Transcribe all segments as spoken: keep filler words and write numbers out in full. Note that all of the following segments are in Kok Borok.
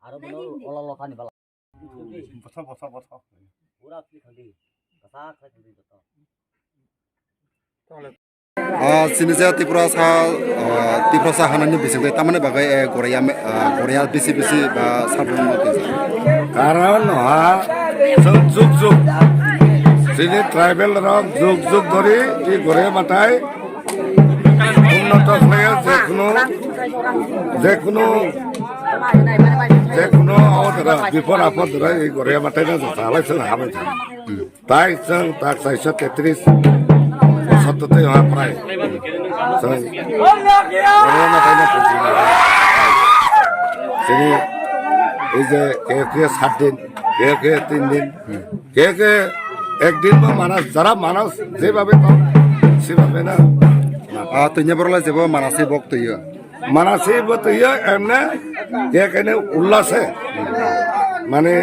Aro bono ola lokani bala. Botho, botho, botho. Pura asli khandi. Kasak khai khandi joto. Ah, chini je Tiprasa, ah, Tiprasa hanani bising tei tamani bagwi, eh, Goria me-, ah, Goria bisi bisi ba sabun mati. Karon ha, song juk juk. Chini tribal rok juk juk dori, i Goria matai. Unnoto khlaiya, jekhno, jekhno, jekhno odra, bipod apod dora, i Goria matai na jota halai song hamai thang. Tai chwng tak chairso tetris bosor twi ha prai. Chwng Goria matai na phuji na. Chini ei je ke ke sat din, ke ke tin din, ke ke ek din ba manas, jara manas jebhabe tong, sebhabe na. Ah, twi ne borok le jebo manaswi bok twi yo. Manaswi bo twi yo emne, ke kene ullase. Mane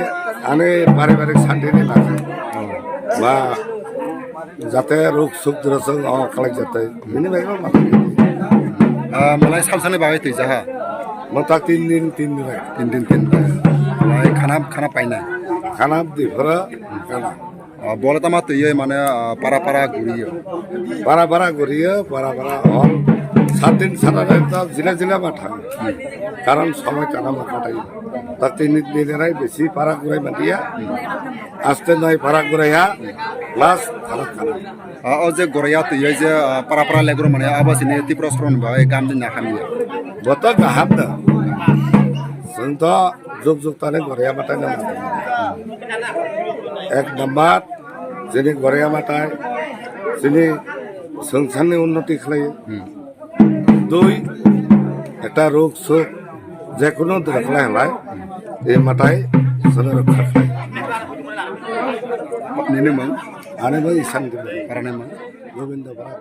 ani paribarik shanti ni bagwi. Ba jate ruk suk drosong o khalai jate. Bini bagwi bo manaswi. Ah, malai sal sani bagwi twi jaha. Mota tin din, tin din. Tin din, tin din. Malai khana, khana paina. Khana di phara, khana. Ah, bole tama twi mane, ah, para para guriyo. Para para guriyo, para para hol. Sat din sara din to jila jila ma thang. Karon somoi tana ma katai. Ta tin din rai besi para gurai ma dia. Aste noi para gurai ha. Last khana khana. Ah, o je Goria twi je, ah, para para legro mane abo sini Tiprasa rok ni bagwi gam din na hamya. Boto gaham da. Sento Juk juk tani Goria matai no. Ek number, chini Goria matai, chini swngcharni unnoti khlai. Hmm. Dui, ekta ruk suk, jekono dura khlai halai, e matai, sono rokha khlai. Nini mang? Ani bai isan dulu. Karani mang? Gobindo Bharat.